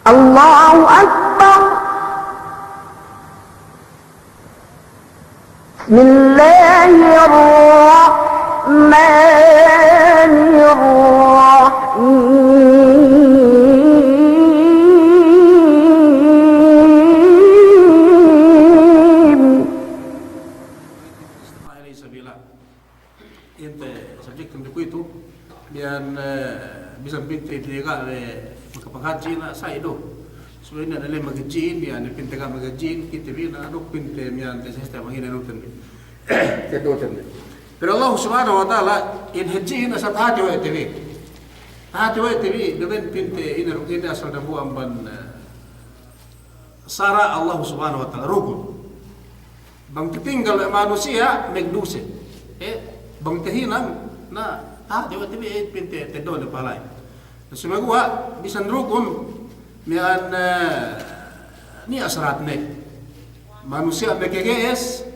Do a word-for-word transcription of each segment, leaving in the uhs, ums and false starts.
الله أكبر. بسم الله الرحمن الرحيم. Inte subject-ten bi kuwe'itu, miya'an, eh, bisan pa'inte niya' ga' le makapanghadji' na sa'i du. Subey niya' ne le maghadji'in, miya'an pa'inte ga' maghadji'in, kite bi na duk pa'inte miya'an te sistem mangine nuten bi. Te duten bi. Pero Allah Subhanahu wa Ta'ala, in hadji'in asal tahati we' te bi. Tahati we' te bi, duma'in pa'inte ine rukun, ine asal dambuwa' amban, eh, sara' Allah Subhanahu wa Ta'ala, rukun. Bang tatinggal we' manusiya', magduse. Eh, bang tahinang, na, tahati we' te bi, eh, pa'inte teddo'ne pahala'in. Na sumeguwa', bisan rukun, miya'an, eh, niya' saratne. Manusiya' makage'es,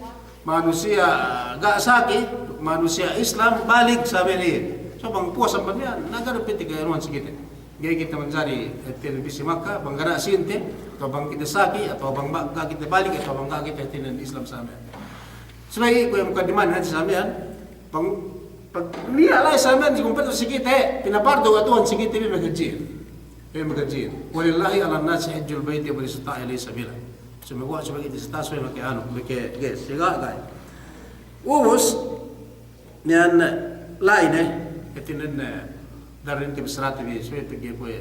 manusiya' ga' saki, manusiya' Islam, balig sa' miya'an. So bang puwas amban miya'an, na ga' du pa'inte ga'i anuhan si kite. Ga'i kite manjari, eh, hātinen pī si Makka, bang ga' niya' sīnte, atawa bang kite saki, atawa bang ba-, ga' kite balig, atawa bang ga' kite hātinen Islam sa' miya'an. Subey kuwe' mukaddimahan hadja sa' miya'an, bang, bang niya' la'i sa' miya'an, si kumpleto si kite, pinapardu we' Tuhan si kite bi maghadji'in. Bi maghadji'in. ولله على الناس حج البيت من استطاع إليه سبيلا. Sumeguwa', subey kite sata', subey make anu, make, ge, si ga' ga'i. Ubus, Miya'an la'i ne, hātinen, eh, daran te bissarate bi, subey pegge' kuwe',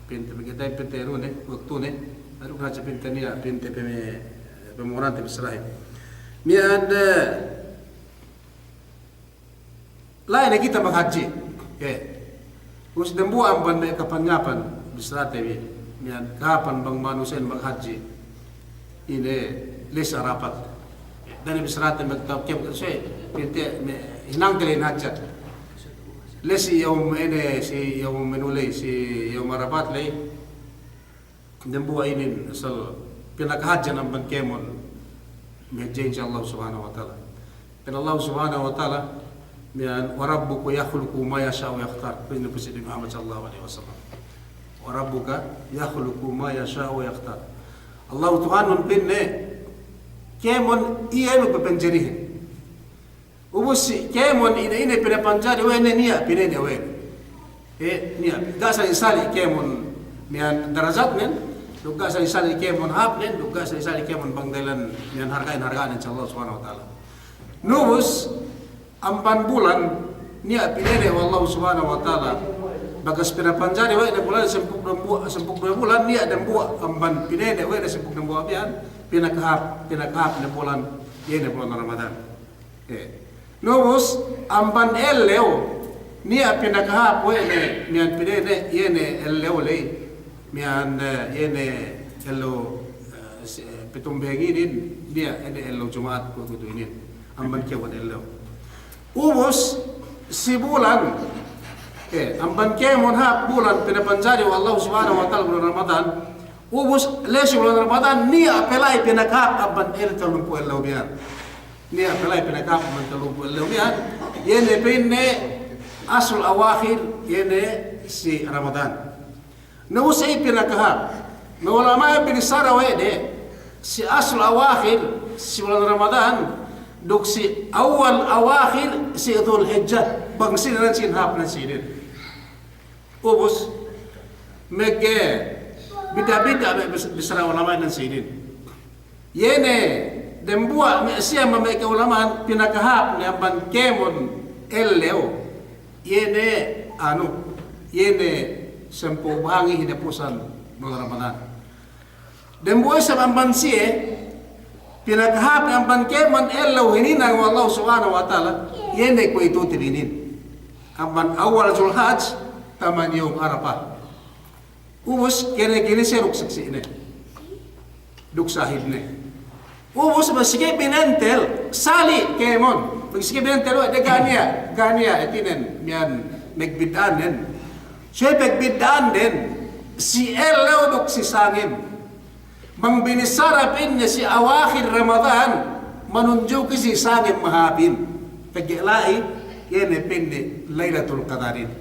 pa'inte pegge' ta'u pa'inte anu ne, waktune, anu hadja pa'inte niya', pa'inte peme-, pemo'onante bissarahin. Miya'an, eh, la'i ne kite maghadji', eh. Ubus dambuwa' amban me' kapanyapan bissarate bi, miya'an kahāpan bang manusiya'in maghadji'. Ine, la'i si Arafat. Da'a ne bissarate magtawkil, subey, pa'inte me' hinangte ley hadja. La'i si yawm ine, si yawm anu ley, si yawm Arafat ley. Dambuwa' inin asal pinakahadjehan amban kēmon, maghadji' si Allah Subhanahu wa Ta'ala. Pa'in Allah Subhanahu wa Ta'ala, miya'an, وربك يخلق ما يشاء ويختار. Pa'in Nabi Muhammad sallallahu alaihi wasallam. وربك يخلق ما يشاء ويختار. Allah Tuhanun pa'inne, kēmon iye magpapanjarihin. Ubus si kēmon ine-ine pinapanjari we' ne niya' pinene we' ne. Eh, niya', ga' sali'-sali' kēmon miya'an darajatnen, duk ga' sali'-sali' kēmon hāpnen, duk ga' sali'-sali' kēmon bang da'ilan miya'an harga'in-harga'nen si Allah Subhanahu wa Ta'ala. Na ubus, amban bulan, niya' pinene we' Allah Subhanahu wa Ta'ala. Bakas pinapanjari we' ne bulan sampū' duwe bu-, sampū' duwe bulan, niya' dambuwa' amban pinene we' ne sampū' dambuwa' miya'an, pinakahāp, pinakahāp ne bulan, iye ne bulan Ramadan. Eh. Na ubus, amban ellew, niya' pinakahāp we' ne, miya'an pinene, iye ne ellew ley, miya'an, eh, iye ne ellew, eh, si-, eh, pitung beheng inin, niya' iye ne ellew Juma'at kuwe' kuwe'itu inin. Amban kēmon ellew. Ubus, si bulan, eh, amban kēmon hāp bulan pinapanjari we' Allah Subhanahu wa Ta'ala bulan Ramadan, ubus, la'i si bulan Ramadan, niya' pe la'i pinakahāp amban el-, tellumpū' ellew miya'an. Niya' pe la'i pinakahāp amban tellumpū' ellew miya'an, iye ne pa'inne ashrul awakhir, iye ne si Ramadan. Na ubus iye pinakahāp. Na ulama'in binissara we' de, si ashrul awakhir, si bulan Ramadan, duk si awwal awakhir, si Dhul Hijjah, bang sine nan sīn hāp nan sīnin. Ubus, megge bidda'-bidda' me' bis-, bissara ulama'in nan sīnin. Iye ne, dambuwa' me' siye me' ka'ulama'an pinakahāp ne amban kēmon ellew, iye ne, anu, iye ne sampū' bahangi hinapusan bulan Ramadan. Dambuwa' isab amban siye, pinakahāp ne amban kēmon ellew hininang we' Allah Subhanahu wa Ta'ala, iye ne kuwe'itu tibinin. Amban awwal Dhul Hijjah, taman yawm Arafah. Ubus, kene kene siye duk saksi'ne. Duk sahidne. Ubus, bang sike binentel, sali' kēmon. Bang sike binentel, we' de ga' niya', ga' niya', hātinen, miya'an, magbidda'annen. Subey pagbidda'anden, si ellew duk si sangem. Bang binissara pa'inne si awakhir Ramadan, manunjuki si sangem mahāpin. Pegge' la'i, iye ne pa'inne Laylatul Qadarin.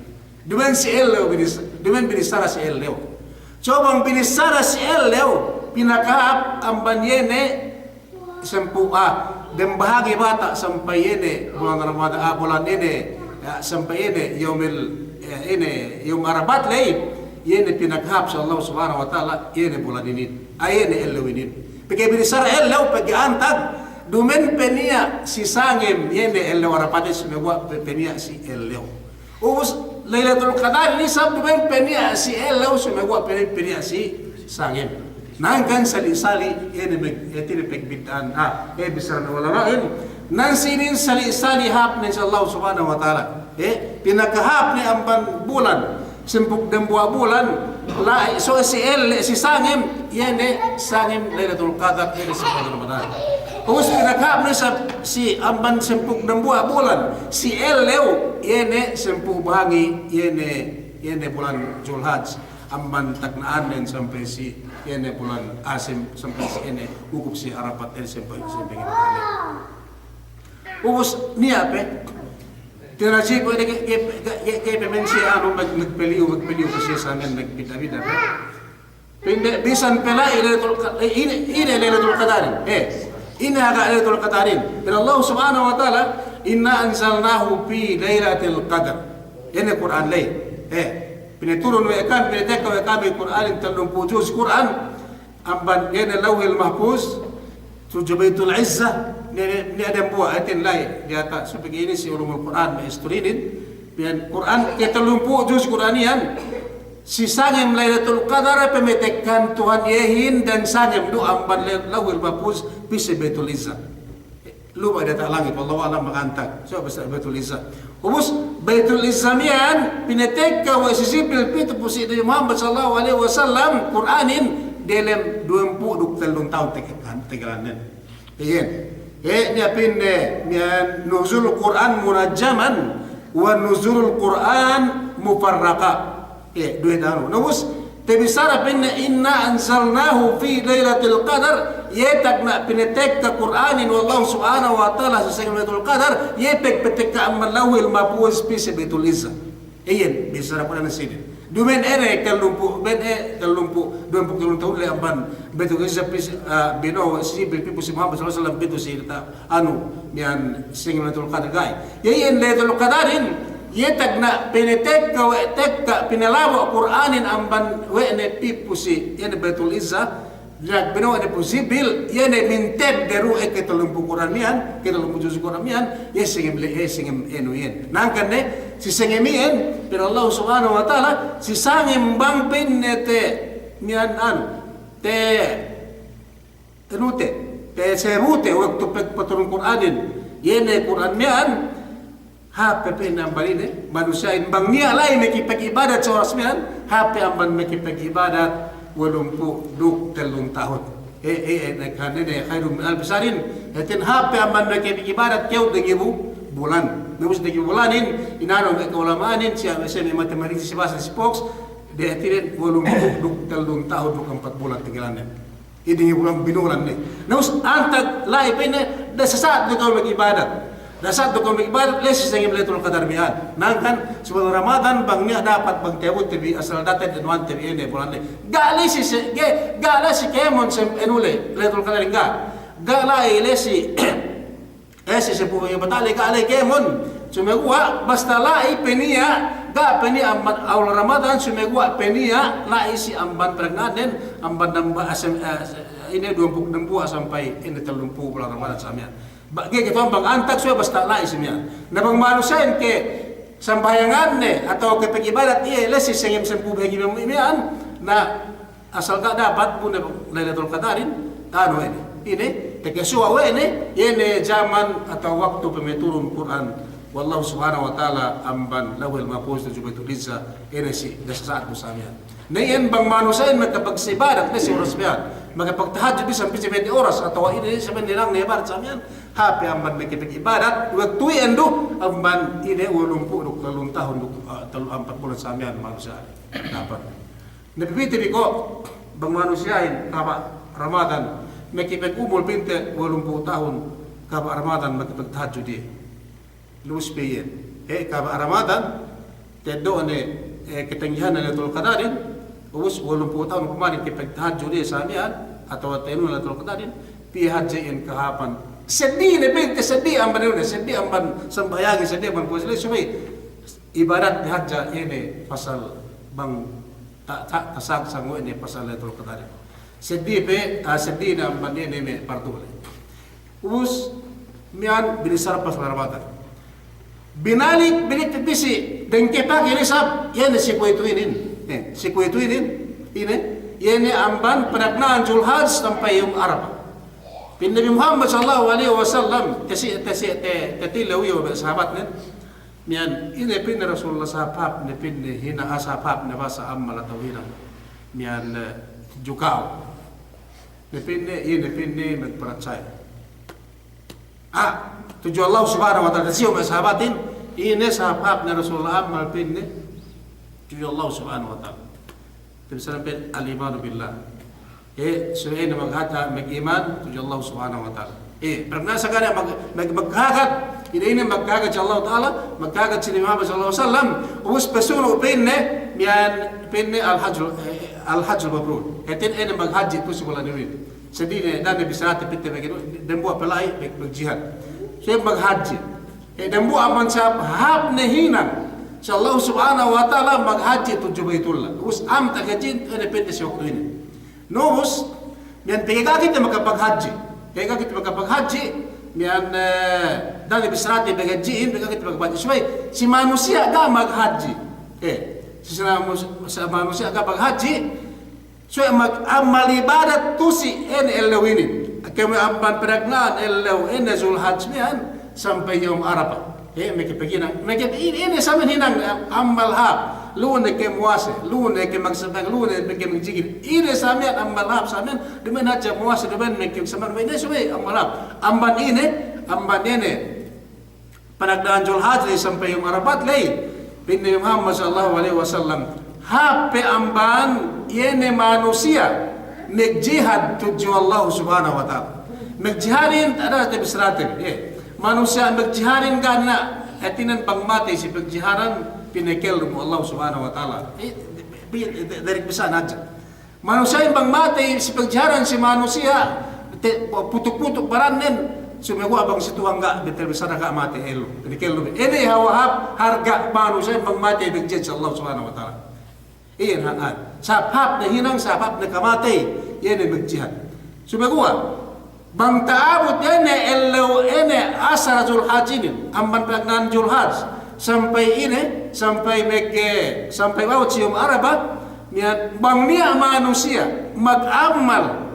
Duma'in si ellew binis-, duma'in binissara si ellew. Coba bang binissara si ellew, pinakahāp amban iye ne sampū', ah, dem bahagi bata' sampay iye ne bulan Ramadan, ah, bulan iye ne, ya, sampay iye ne yaumil, eh, iye ne yaum Arapat ley, iye ne pinakahāp si Allah Subhanahu wa Ta'ala, iye ne bulan inin, ah, iye ne ellew inin. Pegge' binissara ellew, pegge' antag, duma'in pe niya' si sangem, iye ne ellew Arapat, sumeguwa' pe, pe niya' si ellew. Ubus Lailatul Qadar isab duma'in pe niya' si ellew, sumeguwa' pe, pe niya' si sangem. Na hangkan sali'-sali', iye ne meg-, iye ne pegbidda'an, ah, iye bissara ulama'in. Na si inin sali'-sali' hāpnen si Allah Subhanahu wa Ta'ala. Eh, pinakahāp ne amban bulan, sampū' dembuwa' bulan, la'i, so si elle, si sangem, iye ne sangem Lailatul Qadar, iye ne si bulan Ramadan. Ubus pinakahāp ne sa-, si amban sampū' dembuwa' bulan, si ellew, iye ne sampū' bahagi, iye ne, iye ne bulan Julhaj, amban tagna'annen sampay si, iye ne bulan Asim, sampay si, iye ne ukup si Arapat, iye ne sampay, sampay iye ne. Ubus niya' pe, tinajibu ne ke, ke, ke, ke pe men si anu, mag-, magpeliyu, magpeliyu ke si sangem, magbidda'-bidda' pe. Pinde, bisan pe la'i Lailatul Qa-, eh, ine, ine Lailatul Qadarin. Eh, ine haga' Lailatul Qadarin. Pa'in Allah Subhanahu wa Ta'ala, "Inna anzalnahu fi lailatil qadr." Ine Kur'an ley. Eh, pinaturun we' kami, pinatekka we' kami Kur'anin tellumpū' juz Kur'an. Amban ine Lawhil Mahfuz, tudju Baitul Izzah, ne, ne, ne dembuwa' hātin la'i diyata', subey inin si ulumul Kur'an, me' istorinin, pa'in Kur'an, ke tellumpū' juz Kur'an iyan, si sangem Lailatul Qadar, pamatekkahan Tuhan iyehin dan sangem du amban le-, Lawhil Mahfuz, pī si Baitul Izzah. Lupa' diyata' langit, wallahu a'lam bang antag. So, basta Baitul Izzah. Ubus, Baitul Izzah miya'an, pinatekka we' si Jibril pitu pu si Nabi Muhammad sallallahu alaihi wasallam, Kur'anin, delem duwempū' duk tellun tahun teg-, tegelannen. Iyan. Eh, niya' pa'inne, miya'an nuzul Kur'an munajjaman wa nuzulul Kur'an mufarraqa. Eh, duwe tahun. Na ubus, tabissara pa'inne, "Inna anzalnahu fi lailatil qadr." Iye tagna' pinatekka Kur'anin we' Allah Subhanahu wa Ta'ala si sangem Lailatul Qadar, iye pegpatekka amban Lawhil Mahfuz pī si Baitul Izzah. Iyan, bissara Kur'an sinin. Duma'in ine tellumpū', duma'in, eh, tellumpū', duwempū' tellun tahun le amban Baitul Izzah pī si, ah, bino'o si Jibril pī pu si Muhammad sallallahu alaihi wasallam pitu si ta-, anu, miya'an sangem Lailatul Qadar ga'i. Iye iyan Lailatul Qadarin, iye tagna' pinatekka we' tekka pinalabo' Kur'anin amban we' ne pī pu si, iye ne Baitul Izzah, dina'ak bino'o ne pu Jibril, iye ne mintedde du, eh, ke tellumpū' Kur'an miya'an, ke tellumpū' juz Kur'an miya'an, iye sangem le-, iye sangem enu iyan. Na hangkan ne, si sangem iyan, pa'in Allah Subhanahu wa Ta'ala, si sangem bang pa'inne te, miya'an anu, te, anu te, te seru te waktu pag-, paturun Kur'anin, iye ne Kur'an miya'an, hāp pe pa'in amban ine, manusiya'in bang niya' la'i makapag'ibadat si oras miya'an, hāp pe amban makapag'ibadat walumpū' duk tellun tahun. Eh, eh, eh, ne kan ine, khairun min alfi shahrin, hātinen hāp pe amban makapag'ibadat kew dangibu bulan. Na ubus dangibu bulanin, inanu me' ka'ulama'anin, si, si me' matematikis si bahasa si Fox, de hātinen walumpū' duk tellun tahun duk ampat bulan tigelannen. Inin bulan binulan ne. Na ubus antag la'i pa'inne, da'a sasa'at du kew mag'ibadat. Da'a sasa'at du kew mag'ibadat, la'i si sangem Lailatul Qadar miya'an. Na hangkan si bulan Ramadan bang niya' dapat bang ta'abut te bi asal date danuwan te bi ine bulan ne. Ga' la'i si se-, ga', ga' la'i si kēmon si anu le, Lailatul Qadar ga'. Ga' la'i la'i si Eh, si sampū' bata' le ga' la'i kēmon. Sumeguwa' basta la'i pe niya', ga' pe niya' amban awal Ramadan, sumeguwa' pe niya' la'i si amban pagnanen, amban namba asem, eh, ine duwempū' dembuwa' sampay ine tellumpū' bulan Ramadan sa miya'an. Ba, ga'i kite bang antag suwe basta la'i si miya'an. Na bang manusiya'in ke sambahayanganne atawa ke pag'ibadat iye la'i si sangem sampū' bahagi miya'an, na asal ga' dapat bu ne Lailatul Qadarin, anu ine. Ine, takasuwa' we' ne, iye ne jaman atawa waktu pamaturun Kur'an we' Allah Subhanahu wa Ta'ala amban Lawhil Mahfuz tudju Baitul Izzah, ine si, da'a sasa'at du sa miya'an. Na iyan bang manusiya'in makapag'ibadat ne si oras miya'an, makapagtahajjud bisan pī si pete oras, atawa ine si me' hinang ne ibadat sa miya'an, hāp pe amban makapag'ibadat, waktu iyan du, amban ine walumpū' duk tellun tahun duk, ah, tellu ampat bulan sa miya'an manusiya'in. Dapat. Na pī te bi ko' bang manusiya'in kaba' Ramadan, makapag'umul pa'inte walumpū' tahun, kaba' Ramadan makapagtahajjud iye. Lus pe iye. Eh, kaba' Ramadan, teddo' ne, eh, katanggihan Lailatul Qadarin, Ubus walumpū' tahun kumarin ke pagtahajjud iye sa miya'an, atawa tenun Lailatul Qadarin, piye hadja iyan kahāpan. Seddili ne pa'inte, seddili amban ine, seddili amban sambahayangin, seddili amban puwasa, subey ibadat ne hadja ine pasal bang ta-, ta-, tasangsang we' ne pasal Lailatul Qadarin. Seddili pe, ah, seddili ne amban ine me' pardu le. Ubus, miya'an binissara pasal Ramadan. Binalik, binalik pisi, dengke pagi ne isab, iye ne si kuwe'itu inin. Eh, si kuwe'itu inin, ine, iye ne amban panagna'an Julhaj sampay yawm Arapa. Pa'in Nabi Muhammad sallallahu alaihi wasallam, tasi-, tasi-, te-, tatilew iye we' sahabatnen. Miya'an, ine pa'inne Rasulullah, sahāp-hāp ne pa'inne hinang, ah, sahāp-hāp ne basa ammal atawa hinang. Miya'an, eh, tudju ka'u. Ne pa'inne, iye ne pa'inne magparatsaya. Ah, tudju Allah Subhanahu wa Ta'ala. Siyu me' sahabatin, ine sahāp-hāp ne Rasulullah ammal pa'inne tudju Allah Subhanahu wa Ta'ala. Te bi salam pa'in al-imanu billah. Eh, subey ine maghāti, mag'iman tudju Allah Subhanahu wa Ta'ala. Eh, pernah sagana mag-, mag-, maghagad, ine, ine maghagad si Allah Ta'ala, maghagad si Nabi Muhammad sallallahu alaihi wasallam, ubus pasunu' pa'inne, miya'an pa'inne al-hajjul, eh, al-hajjul mabrur. Hātinen ine maghadji' tu'u si bulan inin. Seddili ne, da'a ne bissarate pa'inte bagi, dambuwa' pe la'i, mag-, magjihad. Subey maghadji'. Eh, dambuwa' amban sahāp-hāp ne hinang si Allah Subhanahu wa Ta'ala maghadji' tudju Baitullah. Ubus amta hadji'in, ine pa'inte si waktu inin. Na ubus, miya'an pegge' ga'i kite makapaghadji'. Pegge' ga'i kite makapaghadji', miya'an, eh, da'a ne bissarate maghadji'in, pegge' ga'i kite makapaghadji'. Subey, si manusiya' ga' maghadji'. Eh, si sa-, si manusiya' ga' maghadji', subey mag-, ammal ibadat tu'u si ine ellew inin. Kēmon amban panagna'an ellew ine Zulhaj miya'an sampay yawm Arapa. Eh, meke paghinang, meke ine, ine sa miya'an hinang, eh, ammal hāp. Lu'u ne ke muwase, lu'u ne ke magsambahayang, lu'u ne ke magjikil. Ine sa miya'an ammal hāp sa miya'an, duma'in hadja muwase, duma'in meke magsambahayang, duma'in ine subey ammal hāp. Amban ine, amban ine panagna'an Julhaj ley sampay yawm Arapat ley. Pa'in Nabi Muhammad sallallahu alaihi wasallam, hāp pe amban iye ne manusiya' magjihad tudju Allah Subhanahu wa Ta'ala. Magjihadin, da'a ne bissarate, eh. Manusiya' magjihadin ga' niya', hātinen bang matey si pagjihadan, pinakellum we' Allah Subhanahu wa Ta'ala. Eh, bi-, bi-, darik bissā hadja. Manusiya'in bang matey si pagjihadan si manusiya', te-, putuk-putuk barannen, sumeguwa' bang si Tuhan ga', betel bissara ga' matey ellew, pinakellum. Ine hawal hāp, harga' manusiya'in bang matey magjihad si Allah Subhanahu wa Ta'ala. Iyan hāp, hāp. Sahāp-hāp ne hinang, sahāp-hāp ne kamatey, iye ne magjihad. Sumeguwa', bang ta'abut ine ellew ine asara Julhaj inin, amban panagna'an Julhaj, sampay ine, sampay meke, sampay abut si yawm Arapa, miya'an bang niya' manusiya' magammal,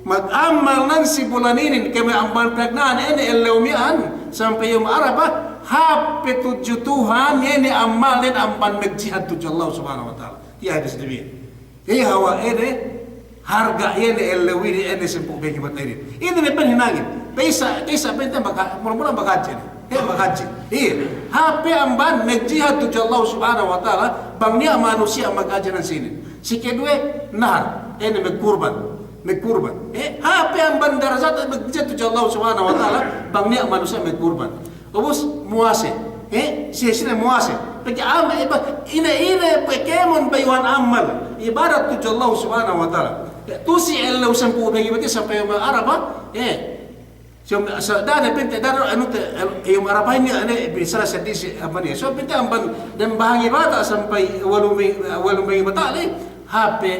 magammal nan si bulan inin, kēmon amban panagna'an ine ellew miya'an, sampay yawm Arapa, hāp pe tudju Tuhan, iye ne ammalnen amban magjihad tudju Allah Subhanahu wa Ta'ala. Iye hadis Nabi. Iye hawal ine, harga' iye ne ellew inin, ine sampū' bahangi mata inin. Ine ne pa'in hinangin. Pa'isa, pa'isa pa'inte magha-, mula-mula maghadji' ne. Iye maghadji'. Iye. Hāp pe amban magjihad tudju Allah Subhanahu wa Ta'ala, bang niya' manusiya' maghadji' nan si inin. Si keduwe, nahar. Ine magkurban. Magkurban. Eh, hāp pe amban darajat magjihad tudju Allah Subhanahu wa Ta'ala, bang niya' manusiya' magkurban. Ubus muwase. Eh, siye-siye muwase. Pegge' am-, iba-, ine-ine pe kēmon bayu'an ammal ibadat tudju Allah Subhanahu wa Ta'ala. Eh, tu'u si ellew sampū' bahangi mata sampay yawm Arapa. Eh, so, so, da'a ne pa'inte, da'a ne anu te, el-, yawm Arapa inin, ane, bissara seddili si, apa ni. So, pa'inte amban dem bahangi mata sampay walu me-, walu bahangi mata le, hāp pe,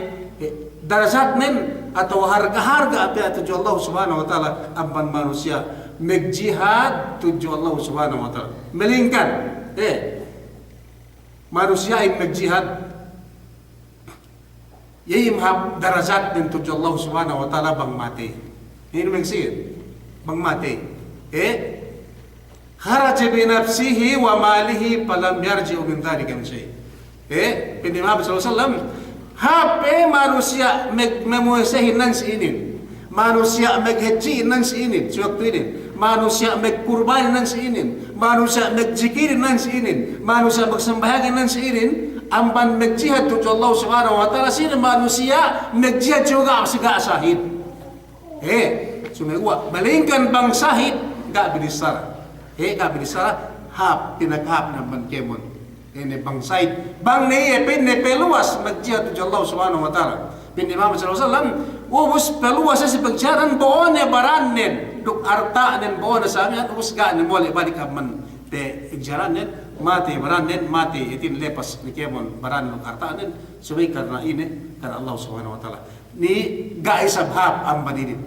eh, darajatnen atawa harga'-harga' pe tudju Allah Subhanahu wa Ta'ala amban manusiya' magjihad tudju Allah Subhanahu wa Ta'ala. Melingkan, eh, manusiya'in magjihad, iye mahāp darajatnen tudju Allah Subhanahu wa Ta'ala bang matey. Inin maksudnen, bang matey. Eh, kharaja bi nafsihi wa malihi falam yarji' min dhalika min shay'. Eh, pa'in Nabi Muhammad sallallahu alaihi wasallam, hāp pe manusiya' mag-, mamuwasehin nan si inin. Manusiya' maghadji'in nan si inin, si waktu inin. Manusiya' magkurbanin nan si inin. Manusiya' magjikirin nan si inin. Manusiya' magsambahayangin nan si inin. Amban magjihad tudju Allah Subhanahu wa Ta'ala, si inin manusiya' magjihad juga' si ga' sahid. Eh, sumeguwa', malingkan bang sahid, ga' binissara. Eh, ga' binissara, hāp, pinakahāp ne amban kēmon. Ine bang sa'it, bang ne iye pa'inne peluwas magjihad tudju Allah Subhanahu wa Ta'ala. Pa'in Muhammad sallallahu alaihi wasallam, ubus peluwas si pagjihadan, bo'one barannen duk arta'nen, bo'one samiyan, ubus ga' ne mole' balik amban pe jihadannen, matey barannen, matey hātinen, lepas ne kēmon barannen duk arta'nen, subey karna ine, karna Allah Subhanahu wa Ta'ala. Ni ga' isab hāp amban inin.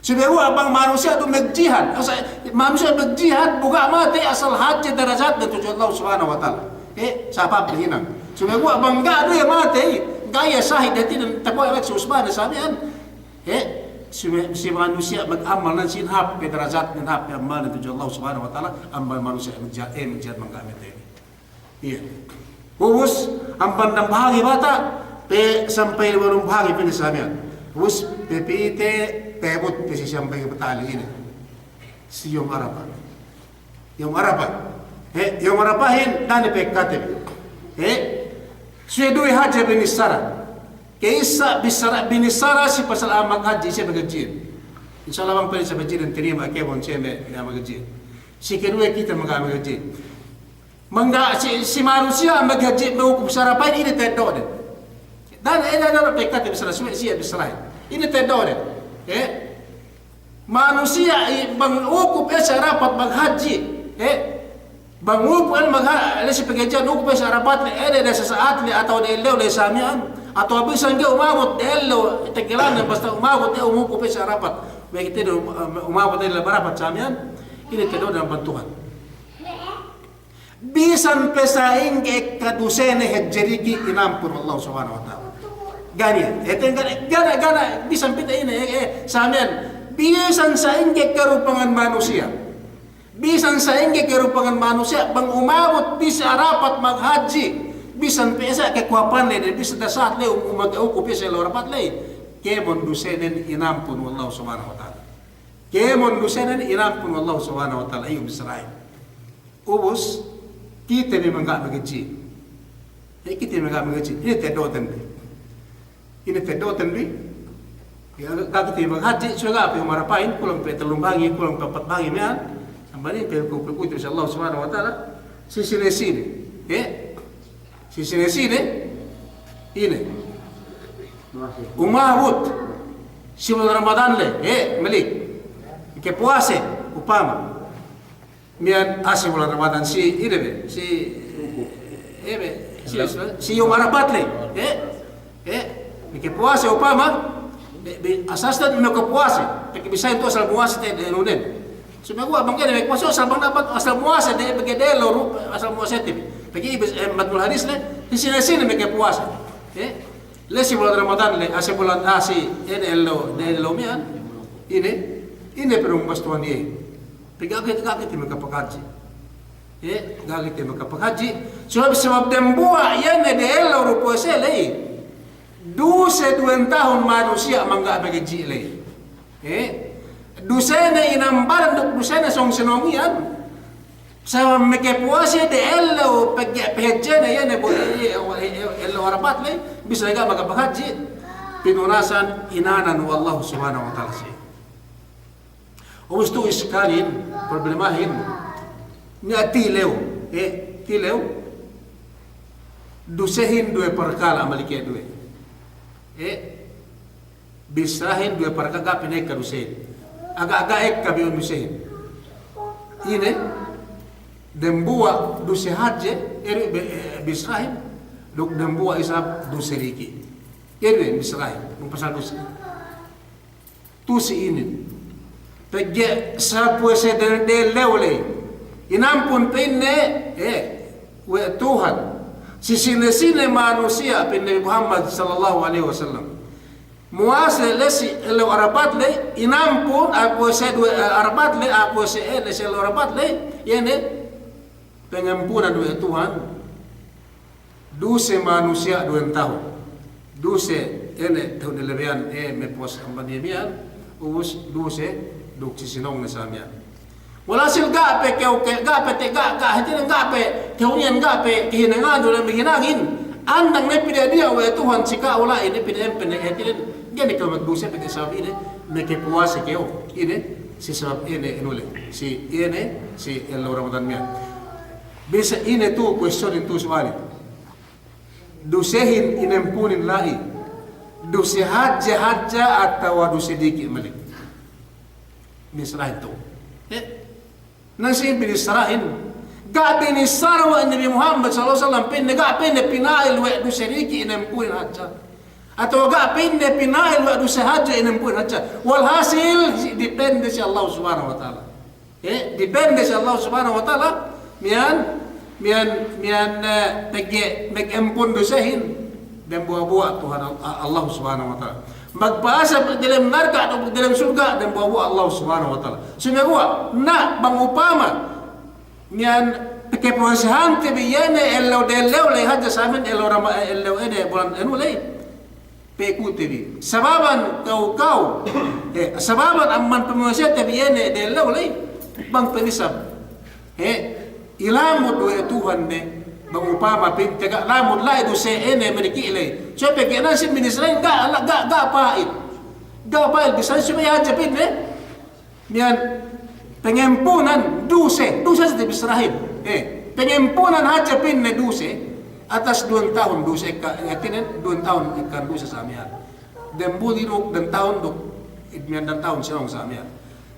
Sumeguwa' bang manusiya' du magjihad, asal manusiya' magjihad, bu ga' matey, asal hadje darajatne tudju Allah Subhanahu wa Ta'ala. Eh, sabab hinang. Sumeguwa' bang ga' du iye matey, ga' iye sahid, hātinen tabo'o we' si usbane samiyan. Eh, sume-, si manusiya' mag'amal nan sīn hāp pe darajatne, hāp pe amalne tudju Allah Subhanahu wa Ta'ala, amban manusiya' magjihad, eh, magjihad bang ga' matey. Iye. Ubus, amban dambahagi bata', pe sampay duk dambahagi pa'inne samiyan. Ubus, pe pite, pe but, pe si sampay bata' ley ine. Si yawm Arapa. Yawm Arapa. He, yawm Arapahin, da'a ne pe kate. He, suwe duwe hadja binissara. Ke issa bissara, binissara si pasal a'a maghadji, siye maghadjihin. Insya Allah bang pa'in siye maghadjihin, tinima' kēmon siye me', me' maghadjihin. Si keduwe kite me' maghadjihin. Mangga' si, si manusiya' maghadji' me' ukup si Arapahin, ine teddo'den. Dan, eh, dan, dan, pe kate bissara, suwe' siye bissarahin. Ine teddo'den. Eh? Manusiya' i-, bang ukup iye si Arapat maghadji'. Eh? Bang ukup iye magha-, la'i si paghadji'an ukup iye si Arapat la'i, eh, de, de sasa'at la'i atawa de ellew la'i samiyan. Atawa bisan ga'i umabut de ellew, teggelan basta umabut iye, um, ukup iye si Arapat. Bang kite de, um, umabut de ellew Arapat samiyan. Ine teddo'den amban Tuhan. Bisan pe sa'ingge ekka dusene hadje diki' inampun we' Allah Subhanahu wa Ta'ala. Ga' niya', eten ga' niya', ga' niya', ga' niya', bisan pite ine, eh, eh, samiyan. Bisan sa'ingge karupangan manusiya'. Bisan sa'ingge karupangan manusiya', bang umabut pī si Arapat maghadji'. Bisan pe sa' kakuwapan ley, bisan sasa'at ley, um, um, ukup iye si ellew Arapat ley. Kēmon dusenen inampun we' Allah Subhanahu wa Ta'ala. Kēmon dusenen inampun we' Allah Subhanahu wa Ta'ala, iyu' bissarahin. Ubus, kite bi mangga' maghadji'. Eh, kite bi mangga' maghadji'. Ine teddo'ten bi. Ine teddo'ten bi. Ga', ga' kite bi maghadji', suwe' ga' pe yawm Arapahin, kulang pe tellu bahangi, kulang pe ampat bahangi miya'an. Amban inin pe ku, pe ku, insya Allah Subhanahu wa Ta'ala. Si sine-sine. Eh? Si sine-sine. Ine. Umabut. Si bulan Ramadan le. Eh, malik. Makapuwase. Upama. Miya'an, ah, si bulan Ramadan, si, ine be, si, eh, be, si, si, si yawm Arapat le, eh, eh, makapuwase upama, be, be, asasnen makapuwase, pegge' bisan tu asal muwase te, de, lunen. Sumeguwa' bang ga'i ne makapuwase, asal bang dapat, asal muwase te, pegge' de, lu, asal muwase te, pegge' ibis, eh, matul hadis le, si sine-sine makapuwase, eh, le si bulan Ramadan le, ah, si bulan, ah, si, eh, de, lu, de, lu miya'an, ine, ine pe duk bastuhan iye. Pegge' ga' kite, ga' kite makapakadji'. Eh, ga' kite makapakadji'. Sabab, sabab dembuwa' iye ne de ellew du puwase ley. Duse duwen tahun manusiya' mangga' makadji' ley. Eh, dusene inambalan duk dusene sōng-sinōng iyan. Sabab makapuwase de ellew pegge' pahadjene iye ne bo, eh, eh, eh, ellew Arapat ley. Bisan ga' makapakadji'. Pinunasan inanan we' Allah Subhanahu wa Ta'ala siye. Ubus tu iskalin, problemahin, niya' tilew, eh, tilew, dusehin duwe parkala' malike duwe. Eh, bissarahin duwe parkala' ga' pe ne ekka dusehin. Aga', aga' ekka bi dusehin. Ine, dembuwa' duse hadje, eh, be, eh, bissarahin, duk dembuwa' isab duse diki'. Ine bissarahin, me' pasal duse. Tu'u si inin. Pegge' sa puwase de, de ellew ley. Inampun pa'inne, eh, we' Tuhan. Si sine-sine manusiya' pa'in Nabi Muhammad sallallahu alaihi wasallam. Muwase le si ellew Arapat ley, inampun, ah, puwase duwe, eh, Arapat ley, ah, puwase, eh, le si ellew Arapat ley, iye ne, pangampunan we' Tuhan. Duse manusiya' duwen tahun. Duse ine tahun elebeyan, eh, me' puwas amban iye miya'an, ubus duse duk si sinōngne sa miya'an. Walhasil ga' pe kew ke, ga' pe te, ga', ga', hātinen ga' pe, kew niyan ga' pe, kehinangan du le me' hinangin. Andang ne pī diya' we' Tuhan si ka'u la'i ne pī diya' empen ne hātinen, ga'i ne kew magduse pegge' sabab ine, makapuwase kew, ine, si sabab ine, inu le, si ine, si ellew Ramadan miya'an. Bisan ine tu kuwestiyonin tu suwalin. Dusehin inampunin la'i. Duse hadje hadja atawa duse diki' malik. Binisarahin tu. Eh? Nasi binisarahin. Ga' binissara we' Nabi Muhammad sallallahu alaihi wasallam pa'inne, ga' pa'inne pina'il we' duse diki' inampunin hadja. Atawa ga' pa'inne pina'il we' duse hadje inampunin hadja. Walhasil, depende si Allah Subhanahu wa Ta'ala. Eh, depende si Allah Subhanahu wa Ta'ala, miyan, miyan, miyan, eh, pegge' mag-ampun dusehin, dambuwa'-buwa' Tuhan Al-, Allah Subhanahu wa Ta'ala. Magpa'asek dalem narka' atawa dalem surga', dambuwa'-buwa' Allah Subhanahu wa Ta'ala. Sumeguwa', na bang upama, miyan, pagkapuwasehante bi iye ne ellew-dellew ley hadja samin ellew Rama-, ellew ine bulan anu ley. Pekute bi. Sababan kaw-kaw. Eh, sababan amban pamuwasete bi iye ne dellew ley. Bang penisab. Eh, ilamud we' Tuhan ne. Bang upama pinte ga' lamud la'i duse ine meriki' ley. So pegge' nasi binisarahin ga', ga', ga' pa'il. Ga' pa'il bisan subey hadja pinte. Miyan pangampunan duse, duse hadja tabisarahin. Eh, pangampunan hadja pa'inne duse, atas duwen tahun duse ekka, hātinen duwen tahun ekka duse sa miyan. Dambuwa' duk duwen tahun duk, miyan duwen tahun si ong sa miyan.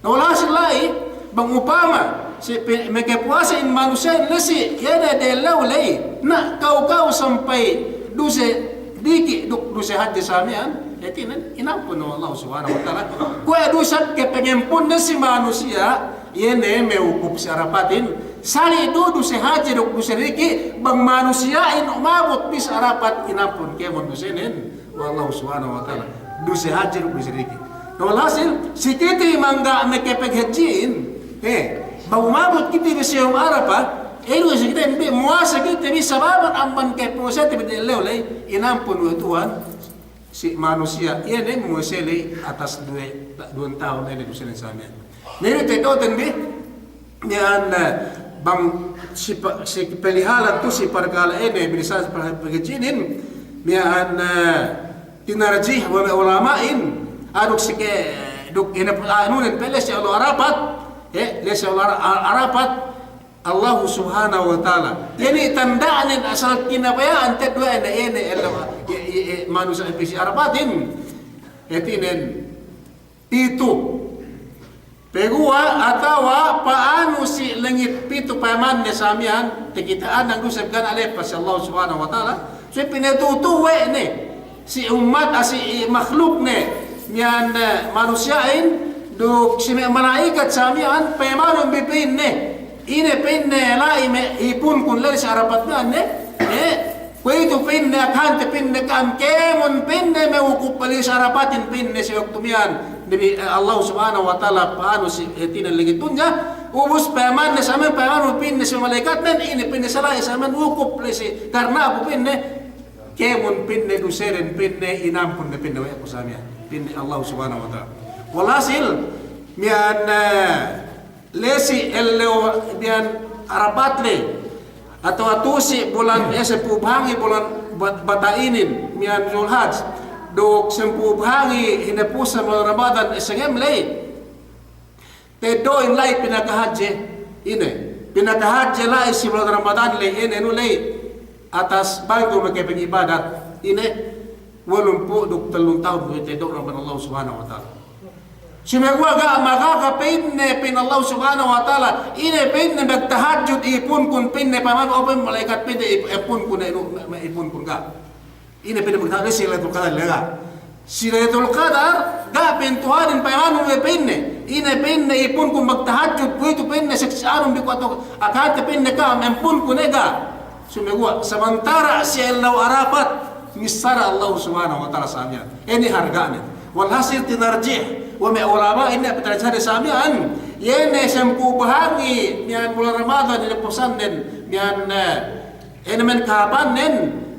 Na walhasil la'i, bang upama, si pe-, makapuwasehin manusiya'in lesi, iye ne dellew ley, na kaw-kaw sampay duse diki' duk duse hadje sa miyan, hātinen, inampun we' Allah Subhanahu wa Ta'ala. Kuwe' du isab ke pangampunnen si manusiya', iye ne me' wukup si Arapatin, sali' du duse hadje duk duse diki', bang manusiya'in umabut bi si Arapat, inampun kēmon dusenen we' Allah Subhanahu wa Ta'ala. Duse hadje duk duse diki'. Na walhasil, si kite mangga' makapaghadji'in, he, bang umabut kite bi si yawm Arapa, ilu si kite bi, muwase kite bi sababan amban kapuwasete bi dellew ley, inampun we' Tuhan si manusiya', iye ne muwase ley atas duwe, duwen tahun ine dusenen sa miyan. Na ine te'ed doten bi, miyan, eh, bang si pa-, si palihalan tu si parkala' ine, binisara si parkala' paghadji'inin, miyan, eh, tinarjih we' me' ulama'in, aduk si ke, duk ine pu-, anunen pe ley si ellew Arapat, eh, ley si ellew Ara-, Arapat, Allahu Subhanahu wa Ta'ala. Iye ne tanda'nen asal kinabaya'an te'ed we' ne, iye ne ellew, iye, iye, iye, manusiya' pī si Arapatin. Hātinen pitu. Paguwa' atawa pa'anu si langit pitu payamanne sa miyan, takita'an duse ga' ne lepas si Allah Subhanahu wa Ta'ala. So pinatu'u we' ne si ummat, ah, si makhlukne, miyan, eh, manusiya'in, duk si me' mala'ikat sa miyan, payamanun bi pa'inne, ine pa'inne la'i me' ipunkun la'i si Arapat miyan ne, eh, kuwe'itu pa'inne, akahante pa'inne ka'am, kēmon pa'inne me' wukup la'i si Arapatin pa'inne si waktu miyan, Nabi, eh, Allah Subhanahu wa Ta'ala pa'anu si, eh, hātinen langit dunya, ubus payamanne sa miyan, payamanun pa'inne si mala'ikatnen, ine pa'inne sa la'i sa miyan wukup la'i si, karna' aku pa'inne, kēmon pa'inne dusenen pa'inne inampun ne pa'inne we' aku sa miyan. Pa'inne Allah Subhanahu wa Ta'ala. Walhasil, miyan, eh, ley si ellew miyan Arapat ley. Atawa tu'u si bulan, eh, sampū' bahangi bulan bat-, bata'inin, miyan Zulhaj. Duk sampū' bahangi hinapusan bulan Ramadan, eh, sangem ley. Teddo'in la'i pinakahadje, ine. Pinakahadje la'i si bulan Ramadan ley, ine nu ley. Atas bang du makapag'ibadat, ine. Walumpū' duk tellun tahun du teddo' amban Allah Subhanahu wa Ta'ala. Sumeguwa' ga' magaka pa'inne pa'in Allah Subhanahu wa Ta'ala, ine pa'inne magtahajjud ipunkun pa'inne paman o pa'in mala'ikat pa'inne ip-, ipunkun, inu-, ipunkun ga'. Ine pa'inne magtahajjud si Lailatul Qadar ley ga'. Si Lailatul Qadar, ga' pa'in Tuhanin payamanun we' pa'inne. Ine pa'inne ipunkun magtahajjud, kuwe'itu pa'inne saksa'anun bi kuwe' tu, akahante pa'inne ka'am, ampunkun ne ga'. Sumeguwa', samantara' si ellew Arapat, missara Allah Subhanahu wa Ta'ala sa miyan. Ine harga'nen. Walhasil tinarjih we' me' ulama' ine patarjihde sa miyan. Iye ne sampū' bahangi miyan bulan Ramadan ine pusannen, miyan, eh, ine men kahāpannen,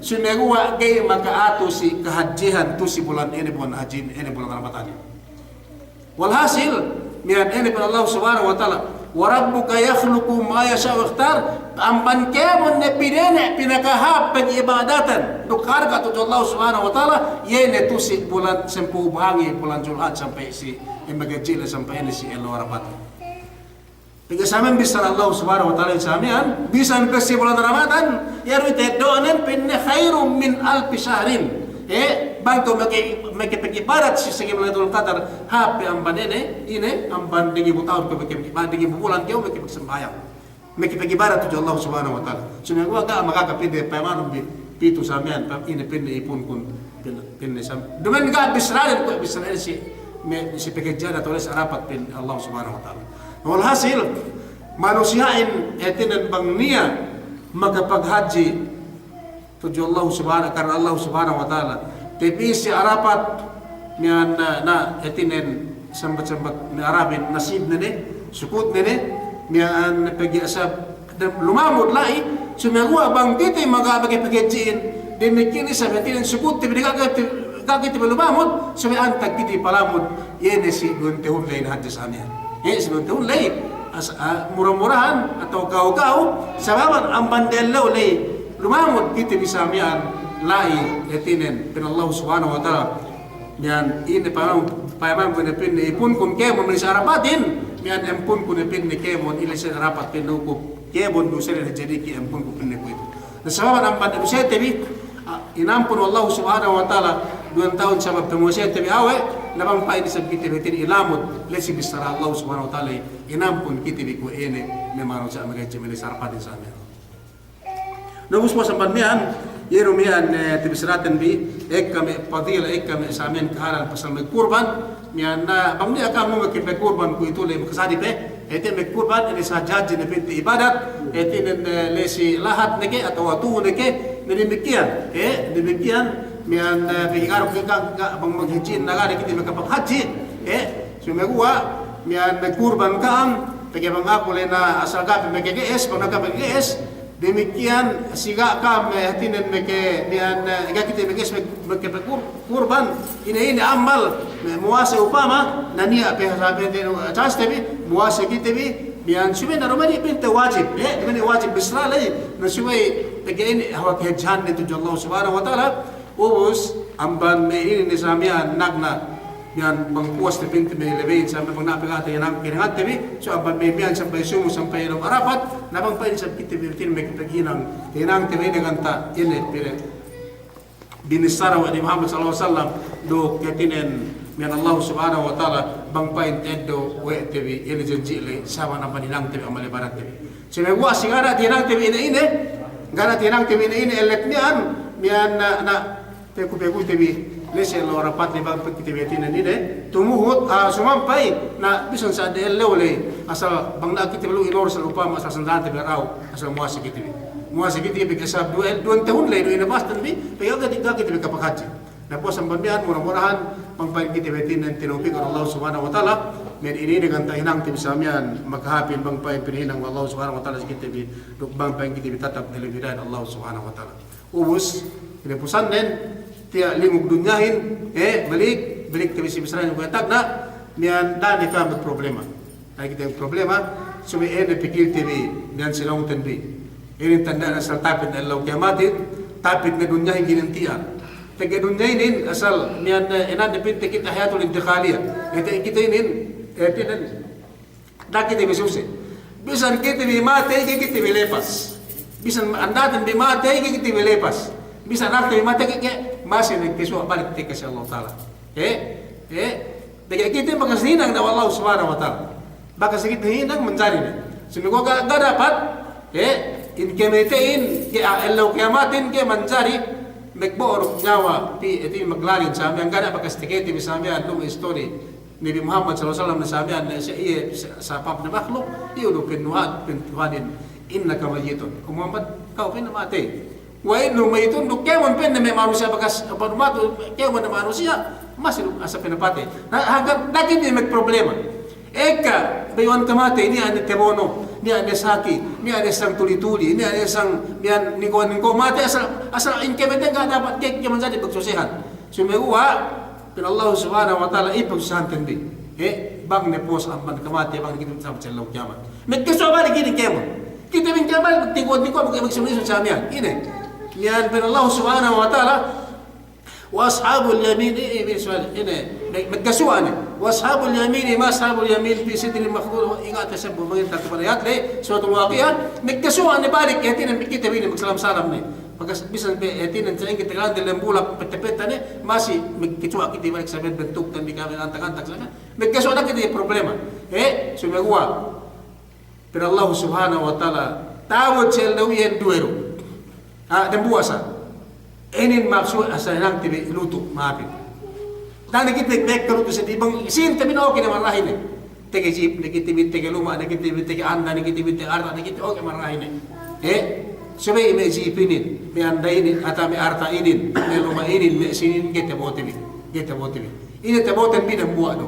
sumeguwa' ga'i maka'atu si kahadjehan tu si bulan ine bulan hadjin, ine bulan Ramadan. Walhasil, miyan ine pa'in Allah Subhanahu wa Ta'ala, "Wa rabbuka yakhluqu ma yasha'u wa yakhtar," amban kēmon ne pinene' pinakahāp pag'ibadatan, duk harga' tudju Allah Subhanahu wa Ta'ala, iye ne tu si bulan sampū' bahangi bulan Julhaj sampay si, eh, maghadji' ley sampay ine si ellew Arapat. Pegge' sa miya'an bissara Allah Subhanahu wa Ta'ala sa miya'an, bisan pe si bulan Ramadan, iye du teddo'nen pa'inne khairun min alfi shahrin. Eh, bang kew meke-, mekepag-ibadat si segi Lailatul Qadar, hāp pe amban ine, ine, amban dengibu tahun kew meke-, amban dengibu bulan kew mekepag-, sambahayang. Mekepag-ibadat tudju Allah Subhanahu wa Ta'ala. Sumeguwa' ga' makaka pa'inne payamanun bi, pitu sa miya'an, pa-, ine pa'inne ipunkun. Pa'in, pa'inne sam-, duma'in ga' bissaranen, kuwe' bissaranen si, me-, si pekejja'an atawa si arapat pa'in Allah Subhanahu wa Ta'ala. Walhasil, manusiya'in hātinen bang niya' makapaghadji' tudju Allah Subhanahu, karna Allah Subhanahu wa Ta'ala. Tepi si arapat miya'an na, na hātinen sambat-sambat me' Arabin nasibne ne, sukutne ne, miya'an pegge' asal dem lumamud la'i, sumeguwa' bang kite maga pegge'-pegge' ji'in, damikiyan isab hātinen sukutte bi ga' kite, ga' kite bi lumamud, subey antag kite palamud, iye ne si duwente hun la'i hadis aniya. Iye si duwente hun la'i, as-, a, mura-murahan atawa ka'u-ka'u, sababan amban dellew la'i, lumamud kite bi sa miya'an la'i, hātinen, pa'in Allah Subhanahu wa Ta'ala. Miya'an ine payaman, payamanku ne pa'inne ipunkun kēmon la'i si arapatin, miya'an ampunkun ne pa'inne kēmon, ine si arapat pa'inne ukup kēmon dusenen hadja diki' ampunkun pa'inne kuwe'itu. Na sababan amban dusete bi, a, inampun we' Allah Subhanahu wa Ta'ala, duwen tahun sabab pamuwasete bi awe', na bang pa'in isab kite bi hātinen ilamud, la'i si bissara Allah Subhanahu wa Ta'ala, inampun kite bi kuwe' ine, me' manusiya' maghadji' me' la'i si arapatin sa miya'an. Na ubus puwas amban miya'an, iye du miya'an, eh, tabissaraten bi, ekka me' padila, ekka me' sa miya'an kahalan pasal me' kurban, miya'an na, bang niya' ka'am mekepagkurban kuwe'itu la'i makasadi pe, hāti me' kurban, ine si hadji ne pa'inte ibadat, hātinen, eh, la'i si lahat ne ke, atawa tu'u ne ke, na damikiyan, eh, damikiyan, miya'an, eh, pegge' ga' du ke ka, ka, bang maghadji'in na ga' ne kite makapaghadji', eh, sumeguwa', miya'an me' kurban ka'am, pegge' bang aku la'i na asal ga' pe makage'es, bang ga' pe makage'es, damikiyan, si ga' ka'am, eh, hātinen meke-, miya'an, eh, ga' kite makage'es, me-, meke-, kur-, kurban, ine-ine ammal, me-, muwase upama, na niya' pe sa pe te, chance te bi, muwase kite bi, miya'an subey na duma'in pa'inte wajib, eh, duma'in wajib bissara la'i, na subey pegge' ine, hawal kahadjehan ne tudju Allah Subhanahu wa Ta'ala, ubus, amban me' inin ne sa miya'an nagna', miya'an bang puwas te pa'inte me' lebeyin sampay bang niya' pe ga' tahinang, tahinangte bi, so amban me' miya'an sampay sumu, sampay ellew Arapat, na bang pa'in isab kite bi hātinen me' paghinang, tahinangte bi ine ganta' ine pire. Binissara we' Nabi Muhammad sallallahu alaihi wasallam, duk hātinen miya'an Allah Subhanahu wa Ta'ala, bang pa'in ta'eddo' we' te bi, ine janji' le, saman amban hinangte bi, ammal ibadatte bi. Sumeguwa' si ga' niya' tahinangte bi ine-ine, ga' niya' tahinangte bi ine-ine, ellet miya'an, miya'an na, na, pegu-pegute bi, la'i si ellew Arapat ne bang pa'in kite bi hātinen ine, tumuhut, ah, sumampay, na bisan sa' de ellew la'i, asal bang niya' kite bi lu inur asal upama, asal sandalante bi ra'u, asal muwase kite bi. Muwase kite bi, asal duwe, duwente hun la'i, duwe ne pastan bi, pegge' ga' kite bi kapaghadji'. Na puwas amban miya'an, mura-murahan, bang pa'in kite bi hātinen tinawpik Allah Subhanahu wa Ta'ala, me' ine-ine ganta' hinangte bi sa miya'an, makahāpin bang pa'in pinahinang Allah Subhanahu wa Ta'ala si kite bi, duk bang pa'in kite bi tatap dalem hidayat Allah Subhanahu wa Ta'ala. Ubus, kinapusannen, tiya' lingug dunyahin, eh, balik, balik te bi si bissarahin kuwe' tagna', miya'an da'a ne ka'am problema. Da'a kite problema, subey ine pikilte bi, miya'an sinōngten bi. Inin tanda'an asal tapit ne ellew kiyamatin, tapit ne dunyahin ginanti'an. Pegge' dunya inin asal miya'an, eh, inan ne pa'inte kite hayatul intiqaliyah. Ite kite inin, eh, ite inin, da'a kite bi suse. Bisan kite bi matey, ga'i kite bi lepas. Bisan andaten bi matey, ga'i kite bi lepas. Bisan anakte bi matey, ga'i, ga'i, masi ne kite suwa' balik tekka si Allah Ta'ala. Eh, eh, pegge' kite bakas hinang ne we' Allah Subhanahu wa Ta'ala. Bakas kite hinang manjari ne. Sumeguwa' ga', ga' dapat, eh, in kamateyin, ke, ah, ellew kiyamatin, ke manjari, magbo'o duk niyawa, pi, iti maglalin sa miya'an, ga' niya' bakas takite bi sa miya'an, duk istori Nabi Muhammad sallallahu alaihi wasallam ne sa miya'an, ne sa iye, sa, sapab ne makhluk, iye du pa'in Tuhan, pa'in Tuhanin, "Innaka mayyitun." O Muhammad, ka'u pa'in matey. Wa innahum mayyitun, duk kēmon pa'inne me' manusiya' bakas, pa'in matu, kēmon ne manusiya', masi du asal pinapatey. Na, hangkan, da'a kite bi magproblema. Ekka, bayu'an kamatey, niya' ne tabono, niya' ne saki, niya' ne sang tuli-tuli, niya' ne sang, niya' ne ningko'-ningko' matey, asal, asal in kamateyin ga' dapat ke, ke manjari pagsusehan. Sumeguwa', pa'in Allah Subhanahu wa Ta'ala, ipagsusehanten bi. Eh, bang ne puwas amban kamatey, bang ne kite bi sabab si ellew kiyamat. Magkasuwa' balik inin kēmon. Kite bi kēmon, tingko'-tingko', magsunusun sa miya'an. Ine. Miya'an pa'in Allah Subhanahu wa Ta'ala, "Wa ashabul yamin," i, i, ine. Me-, magkasuwa' ne. Wa ashabul yamini ma ashabul yamin fi sidrin makhdud. Ingat te sebbu mangin tatu pada ayat le, Suratul Waqi'ah. Magkasuwa' ne balik, hātinen bi kite bi ne, magsalam-salam ne. Pagkas-, bisan pe, hātinen sa'ingge tagalante lem bulak, peta-peta ne, masi magkasuwa' kite balik sabab bentuk tan bi kami antak-antak sabab. Magkasuwa' ne kite problema. Eh, sumeguwa'. Pa'in Allahu Subhanahu wa Ta'ala, ta'abut si ellew iyan duwe du. Ah, dambuwa' sa. Inin maksud asal hinangte bi lutu', ma'apin. Da'a ne kite bi ekka lutu' seddili bang sīnte bi ne oke ne marahi ne. Tege jip ne kite bi, tege luma' ne kite bi, tege anda ne kite bi, tege arta' ne kite, oke marahi ne. Eh, subey me' jip inin, me' anda inin, atawa me' arta' inin, me' luma' inin, me' sīn inin, ga'i tabo'ote bi. Ga'i tabo'ote bi. Ine tabo'ote bi dambuwa' du.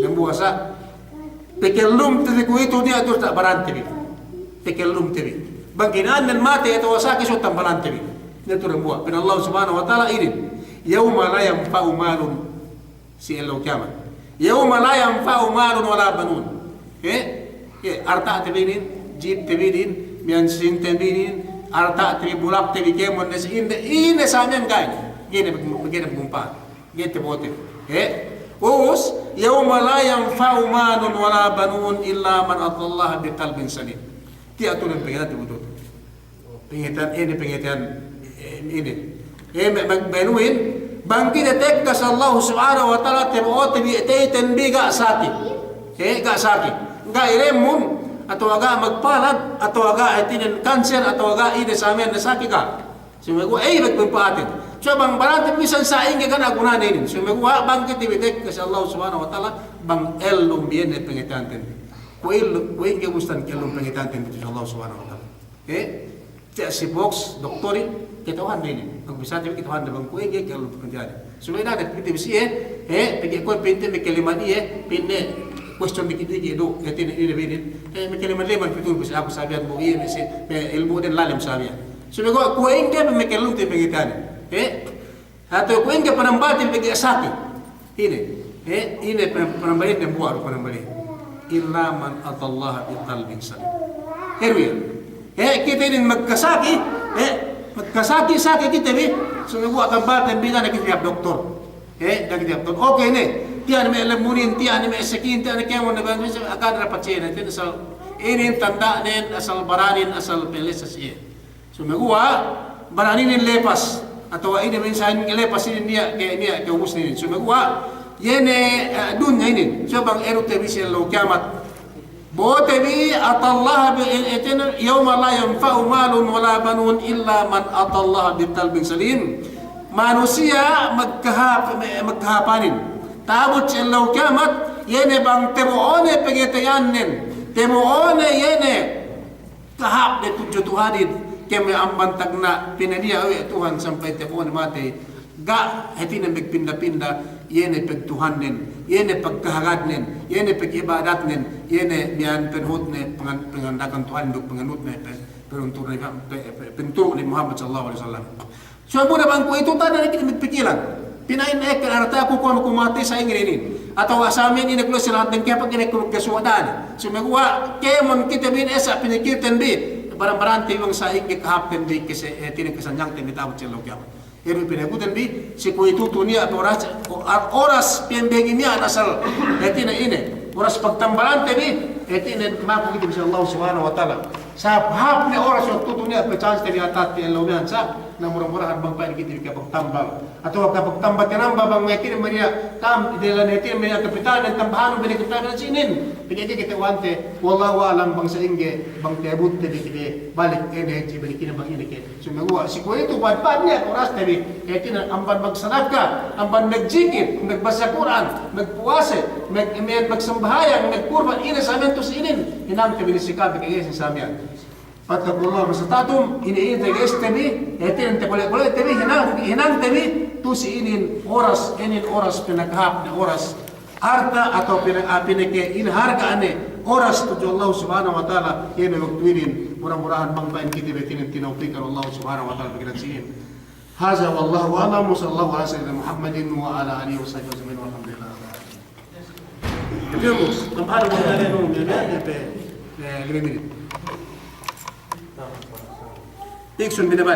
Dambuwa' sa. Pakellumte bi kuwe'itu niya' du ta'barante bi. Pakellumte bi. Bang kina'annen matey atawa saki, subey tambalante bi. Niya' du dambuwa'. Pa'in Allah Subhanahu wa Ta'ala inin. Yawma la yanfa'u malun. Si ellew kiyamat. Yawma la yanfa'u malun wala banun. Eh? Eh, arta'te bi inin, jipte bi inin, miya'an sīnte bi inin, arta'te bi, bulakte bi, kēmon ne si inde, ine sa miya'an ga'i. Ga'i ne, ga'i ne magmumpa'at. Ga'i tabo'ote. Eh? Ubus, yawma la yanfa'u malun wala banun illa man atallaha biqalbin salim. Tiya' tu'u ne pangata'uhan tu'u. Pangata'uhan, ine pangata'uhan, eh, ine. Eh, me', me', benuhin, bang kite tekka si Allahu Subhanahu wa Ta'ala tabo'ote bi, teyten bi ga' saki. Eh, ga' saki. Ga' ilemun, atawa ga' magpalad, atawa ga' hātinen kanser, atawa ga' ine sa miya'an ne saki ga'. Sumeguwa', eh, bek manpa'atin. So bang barante bisan sa'ingge ga' ne gunane inin. Sumeguwa', bang kite bi tekka si Allah Subhanahu wa Ta'ala, bang ellum bi ine pangata'uhanten. Kuwe' ellum, kuwe' ingge bustan ka'ellum pangata'uhanten si Allah Subhanahu wa Ta'ala. Eh, tiya' si boks, doktorin, kata'uhande inin. Bang bisate bi kata'uhande bang kuwe' ingge ka'ellum pangata'uhanten. Subey ne kite bi siye, eh, pegge' kuwe' pa'inte me' kalimat iye, pa'inne question diki'-diki' du, hātinen ine bi inin, eh, me' kalimat leman pitun bi si aku sabiyan bu iye, me' si, me' ilmu'den lalem sabiyan. Sumeguwa' kuwe' ingge pe makellumte pangata'uhanin. Eh? Atawa kuwe' ingge panambalten pegge' saki. Ine. Eh? Ine pan-, panambalten dambuwa' du panambalten. Illa man atallaha biqalbin salim. Iye du iyan. Eh, kite inin magkasaki, eh, magkasaki, saki kite bi, sumeguwa' tambalten bi da'a ne kite hap doktor. Eh, da'a ne kite hap doktor. Oke ne, tiya' ne me' lemunin, tiya' ne me' sakin, tiya' ne kēmon ne bang, akan dapat siye ne, tiya' ne asal inin tanda'nen, asal baranin, asal pelesa siye. Sumeguwa', baraninen lepas, atawa ine minsan lepas inin niya' ke, niya' ke ubus inin. Sumeguwa', iye ne, eh, dunya inin. So bang elute bi si ellew kiyamat. Bo'ote bi atallaha bi, eh, eh, yawma la yanfa'u malun wala banun illa man atallaha biqalbin salim. Manusiya' magkahāp, magkahāpanin. Ta'abut si ellew kiyamat, iye ne bang tabo'one pangata'uhannen. Tabo'one iye ne kahāpne tudju Tuhanin, kēmon amban tagna' pinaniya' we' Tuhan sampay tabo'one matey, ga' hātinen magpinda-pinda, iye ne pagtuhannen, iye ne pagkahagadnen, iye ne pagibadatnen, iye ne miya'an panhutne, pangan-, panganda'akan Tuhan duk panganutne, pan-, panunturne, pe-, pe-, panturu' ne Muhammad sallallahu alaihi wasallam. Sumeguwa' bang kuwe'itu da'a ne kite magpikilan. Pina'in ekka arta'ku kuwe' ku matey sa'ingge inin. Atawa sa miya'an ine kuwe' si lahat dangkepak ine kuwe' magkasuwa' da'a ne. Sumeguwa' kēmon kite bi inin sa' pinikilten bi. Baran-barante bi bang sa'ingge kahāpten bi kase-, eh, hātinen kasanyangten bi ta'abut si ellew kiyamat. Iye du pina'ikuten bi, si kuwe'itu tu'u niya' oras, o-, oras piyambehin niya' asal, hātinen ine. Oras pagtambalante bi, hātinen maku kite bi si Allah Subhanahu wa Ta'ala. Sa' hāp ne oras waktu tu'u niya' pe chance te bi atat te ellew miya'an sa', na mura-murahan bang pa'in kite bi kapagtambal. Atawa kapagtambal tinambal bang me' kite bi niya' tam, idalan hātinen me' niya' kapital, me' tambahanun me' niya' kapital, me' niya' sinin. Pegge' kite wante, wallahu a'lam bang sa'ingge, bang ta'abutte bi kite balik, ine hadji balik ine bang ine ke. Sumeguwa' si kuwe'itu bad-bad niya' oraste bi, hātinen amban magsadaka, amban magjikil, magbasa Kur'an, magpuwase, mag-, mag-, magsambahayang, magkurban, ine sa' miya'an tu'u si inin, hinangte bi ne si ka'am, pegge' si sa' miya'an. Fattaqullaha mastata'tum, ine, ine tege'este bi, hātinen takole'-kole'te bi, hinang, hinangte bi, tu'u si inin oras, inin oras pinakahāpne oras, arta atawa pina-, ah, pinakahinarga'ne oras tudju Allah Subhanahu wa Ta'ala, iye ne waktu inin, mura-murahan bang pa'in kite bi hātinen tinawpikan Allah Subhanahu wa Ta'ala pagkita si inin. Hadha wallahu a'lam, wa sallallahu ala sayyidina Muhammadin wa ala alihi wa sahbihi ajma'in, walhamdulillah. Ito, boss, tambahan mo na rin, no, may, may, may, may, lima minit. Fiction binaba.